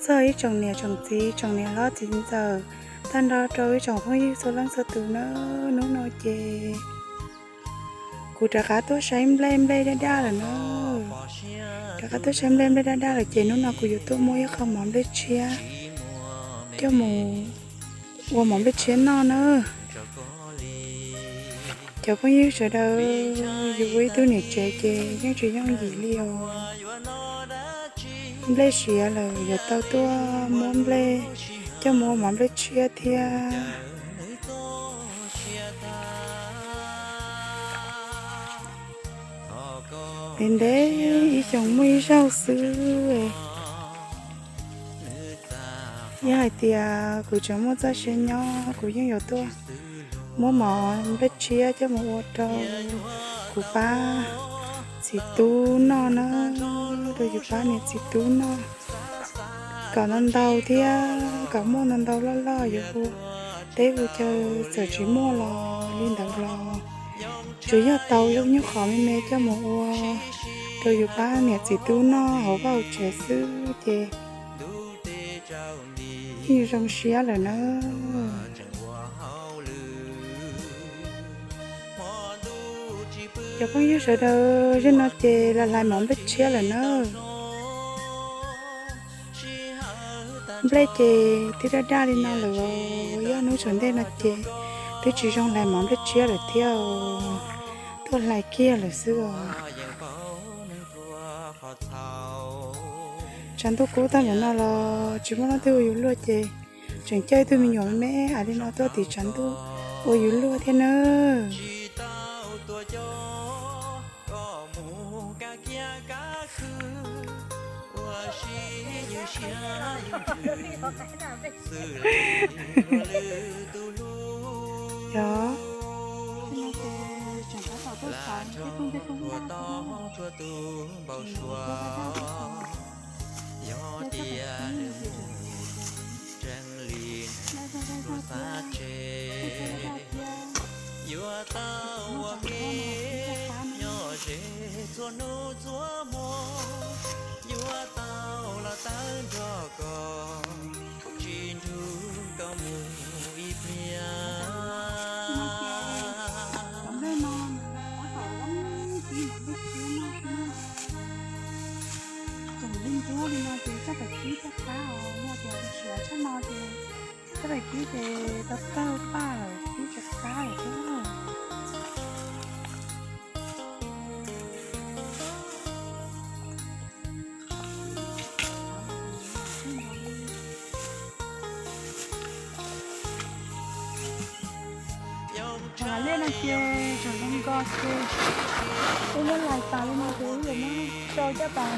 Txog ib tsoom niam tsoom txiv, tsoom niam hlob txiv ntxawm, tag nrho rau ib tsoom phooj ywg txhua leej txhua tus na. Hnub no ces kuv rov qab tuaj saib nplej, nplej daj daj lawm na. Rov qab tuaj saib nplej, nplej daj daj lawm ces hnub no kuv yuav tuaj muab ib qho mov nplej tshiab coj mus ua mov nplej tshiab noj na. Cov phooj ywg sawv daws, yus ua ib tug niam tsev ces yeej tsis yooj yim li os. Nplej siav lawm yuav tau tuaj muab nplej coj mus ua mov nplej tshiab thiab. Ntev ntev ib xyoos muaj ib zaug xwb, yog hais tias kuv tseem muaj txoj sia nyob kuv yeej yuav tuaj muab mov nplej tshiab coj mus ua rau kuv pab txiv tub noj na, rau yus pab niam txiv tub noj, kom ntau ntau thiab kom muaj ntau ntau loj loj yuav hu teb hu chaw, txawm tsis muaj los li ntawd los tsuas yog tau ib lub nyuag qhov me me coj mus ua rau yus pab niam txiv tub noj hauv vaj hauv tsev xwb ces yeej zoo siab lawm na. Cov phooj ywg sawv daws, zaum no ces los hlais mov nplej tshiab lawm na. Nplej ces twb daj daj li no lawm, yog hnub tsaus ntuj no ces twb tsis zoo hlais mov nplej tshiab lawm thiab, tuaj hlais kiag lawm xwb os. Tshav ntuj kub tag npaum no los tsis muaj leej twg ua yus luag ces tseem coj ib tug me nyuam me me li no tuaj tim tshav ntuj ua yus luag thiab nawb. Yog tias nws tseem li nws xav tseg, yuav tau ua ke nyob ze txhua hnub txhua hmo, yuav tau los tawb nrog koj, tsis nrug koj mus ib pliag. Tseem li ntsuab li no ces txoj pem kib txoj qab os, yog tias siav tshaj no ces txoj pem kib ces tau tawg paj lawm, kib tsis qab lawm thiab. Hav liaj no ces tseem zoo nkaus ces wb muab lais tas li no ces wb yuav muab sau caj pas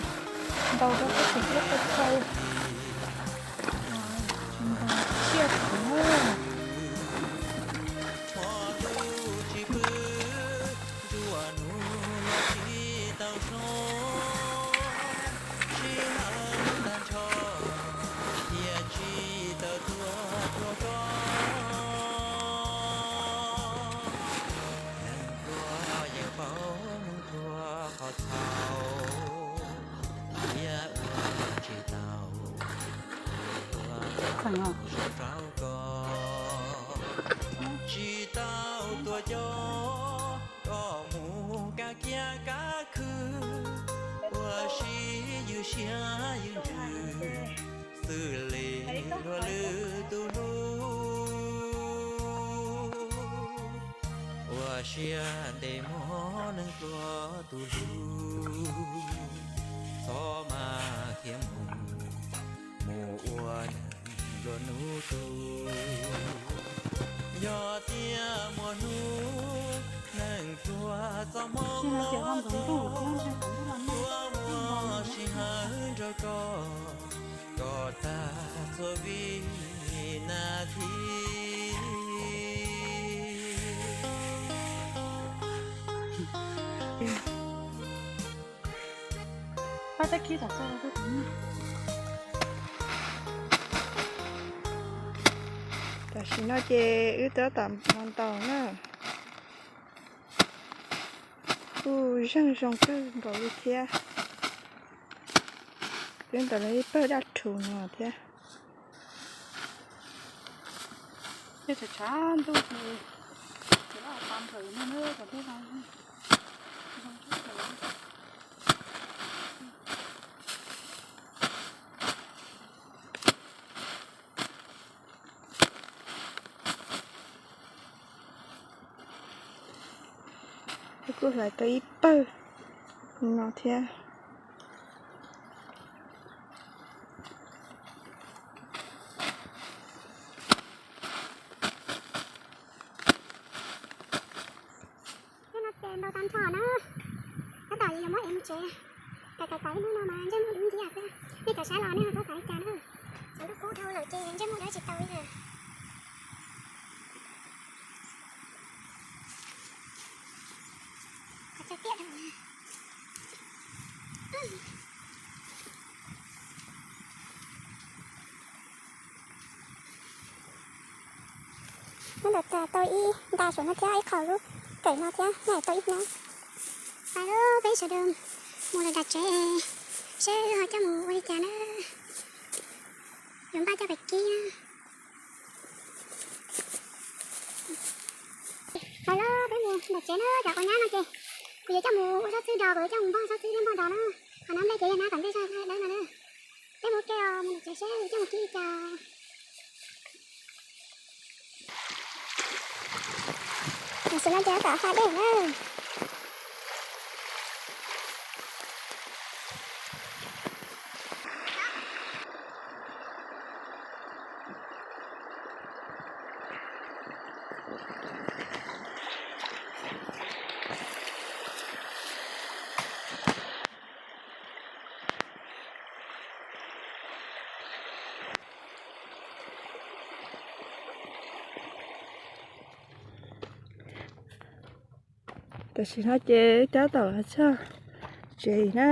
ntaus rau sab tim ub qhov chaw. Tsis ntaus tsiaj txhu na. Tseem os. Tsis tau tuaj coj koj mus kab kiab kab khw, ua si ywj siab ywj ntsws xws li luag lwm tus hlub. Ua siab ntev mog neeg pluag tus hlub, txhob mas khiav mus, mus ua neeg nplua nuj tus. Yog tias muaj hnub neeg pluag txoj hmoo los tuaj, tuaj muaj sij hawm nrog koj, kom tag txhua vij nas this. Tam sim no ces wb tab tom mus ntaus na. Kuj zeeg zoo kawg nkaus li thiab. Twb ntawm lawv ib pawg daj rhuv no thiab. Tej tshav tshav ntuj ces, ces lawv ua pa nplawm no na, kom tej no. Kuj hlais tau ib pawg no thiab. Tej no ces ntau tag nrho na. Tab tom yuav muab ev mus tsev. Kawm kawm kawm ib hnub no mas ntsej muag dub nciab xwb. Nej cov saib los nej ho txhob xav li cas na. Tshav ntuj kub dhau lawm ces ntsej muag dawb tsis tau li lawm. Qhov chaw tiaj dhau. Lub ntawd tau ib nta saum no thiab ib qho lub kawm no thiab, nyob tau ib hnab. Pais lauj, peb sawv daws mus lawm nram tsev, seb wb ho coj mus ua li cas na. Yuav npaj coj pais kib na. Pais lauj, peb mus nram tsev na, cov quav nyab no ces kuv yuav coj mus ua tsob txwb dos, kuv yuav coj mus npog tsob txwb thiab npog dos na. Qhov no nplej ces yog nab tom nplej zog dawb no na. Peb mus ua ke os, mus nram tsev seb yuav coj mus kib li cas. Tam sim no ces tab tom ha dej na. Tam sim no ces wb tab tom los txog tsev na.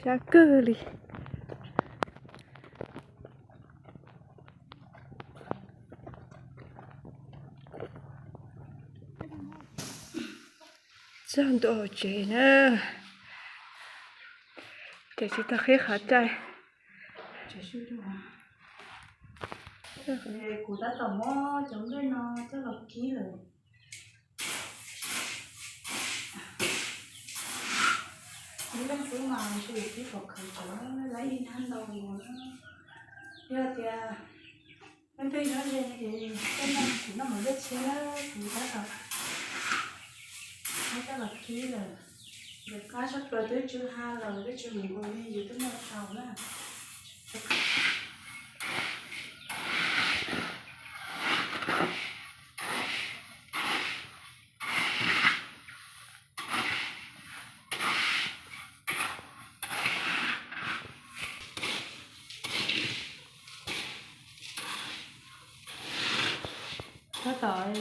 Sab kawg li. Txog ntua hauv tsev na, ces tsis tau qhib qhov rai. Kuv tab tom muab cov nplej no coj los kib lawm. Ib leeg xwb mas ntshe yuav kib kom khaws cov lab ib hnab ntau mus na. Yog tias leej twg nyob ze ces tej no kuv noj mov zaj tshiab na, kuv tab tom muab coj los kib lawm. Ntawm qab sab plaws twb tsw ha lawm, twb tsw mus nkaus li yus twb muaj tau na. Tab tom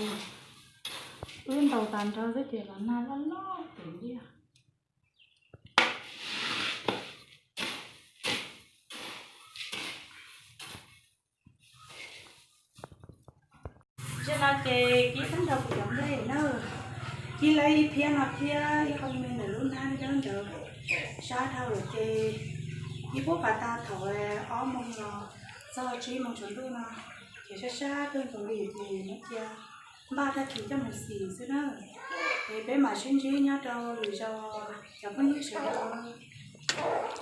wb ntaus tas nrho xwb ces los nag loj loj tus liaj. Zaum no ces kib tag nrho kuv cov nplej na, kib lawm ib phiab no thiab ib qho me ntawm lub hnab nyob ntawd. Sab dhau lawm ces ib puab pas tag thaum ob moos los txog tsib moos tsaus ntuj no, ces sab sab kawg nkaus li ces yuav cia npaj tag kis coj mus xim xwb na. Es peb mam sib ntsib nyob rau lwm zaus cov phooj ywg sawv daws.